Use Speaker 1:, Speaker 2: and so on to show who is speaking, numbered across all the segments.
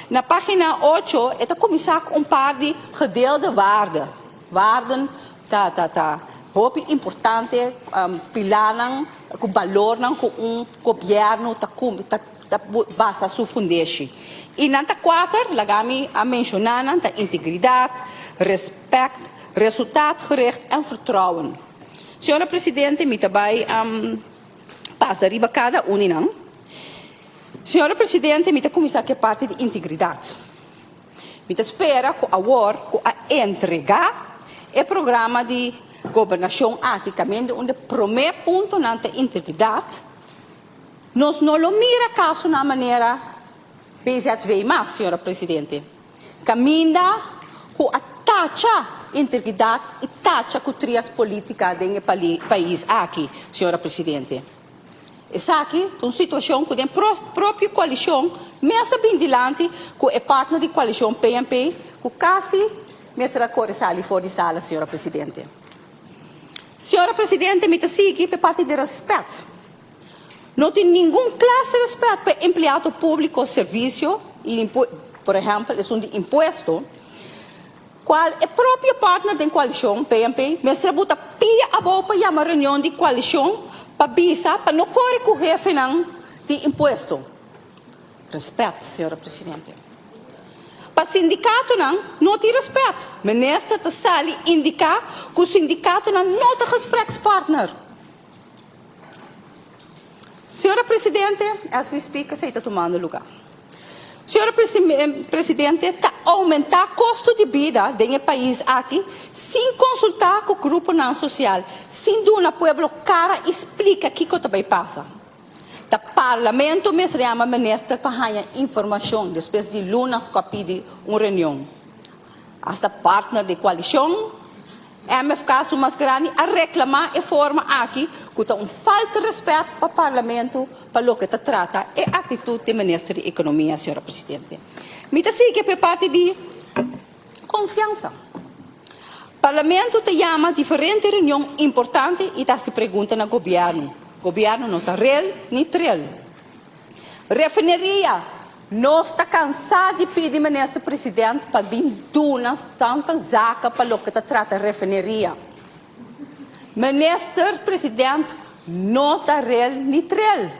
Speaker 1: Na página 8, e ta kuminsá ku un par di gedeelde waarden. Waarden ta ta ta hopi importante, pilánan ku balornan ku un gobièrnu ta ta ta basa su fundeshi. I nan ta kuater, laga mi a menshoná nan, ta integridat, respèkt, resultaatgericht en vertrouwen. Señora Presidente, mi ta bai pasa riba kada un di nan. Señora Presidente, mi ta kuminsá ku e parti di integridat. Mi ta spera ku awor ku a entregá e programa di gobernashon aki kaminda un di e promé puntonan ta integridat, nos no lo mira kasonan manera BZV mas, señora Presidente, kaminda ku a tacha integridat i tacha ku trias polítika den e pais aki, señora Presidente. Esaki ta un situacion cu den propio coalicion mes a bin dilanti cu e partner di coalicion PNP cu casi mester a core sali for di sala, señora Presidente. Señora Presidente, mi ta sigui p'e parti di respet. No tin ningun clase respet p'e empleado publico servicio y por ehempel esun di impuesto, Cual e propio partner den coalicion, PNP, mester a buta pia abou pa yama reunion di coalicion pa bisa pa no core cu hefenan di impuesto. Respet, señora Presidente. Pa sindicatonan no tin respet. Minister ta sali indica cu sindicatonan no ta gesprekspartner. Señora Presidente, as we speak esey ta tumando lugar. Señora Presidente, ta aumenta costo di bida den e pais aki sin consulta cu gruponan social, sin duna pueblo cara y splica kico ta bay pasa. Ta Parlamento mester yama Minister pa haya informacion despues di lunas cu a pidi un reunion. Hasta partner di coalicion MFK su mas grandi a reclama e forma aki cu ta un falta respet pa Parlamento pa loke ta trata e actitud di Minister di Economia, Señora Presidente. Mi ta sigui p'e parti di confiansa. Parlamento ta yama diferente reunion importante y ta haci pregunta na Gobierno. Gobierno no ta rel ni trel. Refineria, Nos ta cansá di pidi Minister President pa bin duna stand van zaken pa loke ta trata refineria. Minister President no ta rel ni trel.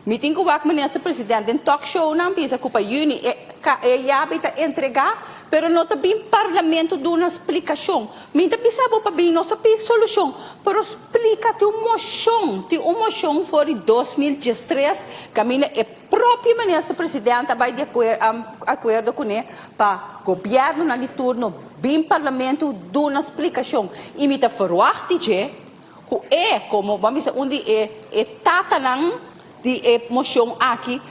Speaker 1: Mi tin cu wak Minister President den talk shownan bisa cu pa juni e e yabi ta entrega, pero no ta bin Parlamento duna splicacion. Mi ta bisa bo pa bin nos ta pidi solucion, pero splica tin un mocion, tin un mocion for di 2013 caminda e Propio Minister President a bai di akuerdo kuné pa gobièrnunan di turno bin Parlamento duna splikashon i mi ta ferwagt di dje ku e komo bo a bisa un di e e tatanan di e moshon aki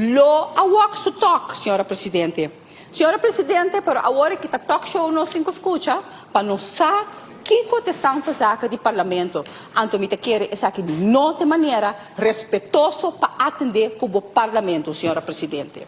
Speaker 1: lo a wòk su tòk, señora Presidente. Señora Presidente, pero awor e kita talk show nos tin ku skucha pa nos sa kiko ta estan verzake di Parlamento. Anto mi ta kere esaki no ta e manera respetoso pa atende ku bo Parlamento, señora Presidente.